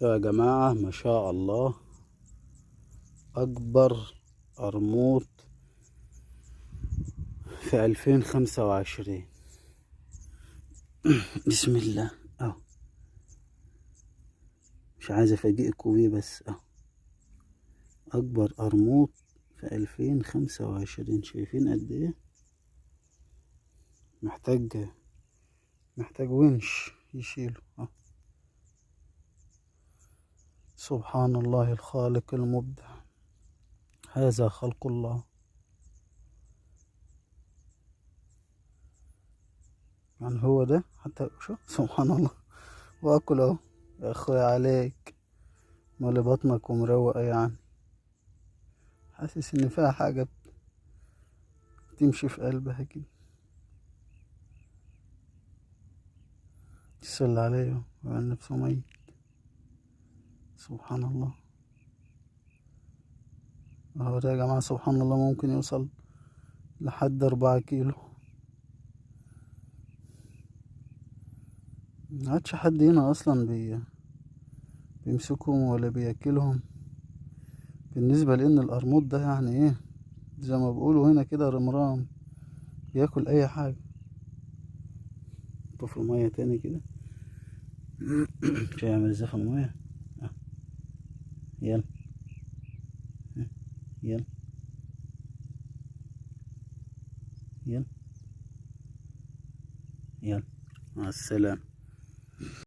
يا جماعة ما شاء الله، أكبر قرموط في 2025. بسم الله. أهو مش عايز أفاجئكوا بيه، بس أهو أكبر قرموط في 2025. شايفين قد إيه؟ محتاج ونش يشيله. أهو سبحان الله الخالق المبدع، هذا خلق الله. يعني هو ده حتى شو، سبحان الله. واكل اهو يا اخويا، عليك مالي بطنك ومروقه، يعني حاسس ان فيها حاجه تمشي في قلبها كده. صلى عليه وعلى نفسه ميت. سبحان الله. اهو ده يا جماعة سبحان الله ممكن يوصل لحد 4 كيلو. ما عادش حد هنا اصلا بيمسكهم ولا بياكلهم. بالنسبة لان القرموط ده يعني ايه، زي ما بيقولوا هنا كده رمرام، بياكل اي حاجة. حطه في المية تاني كده. مش هيعمل ازاي في المية. يلا يلا يلا يلا، مع السلامة.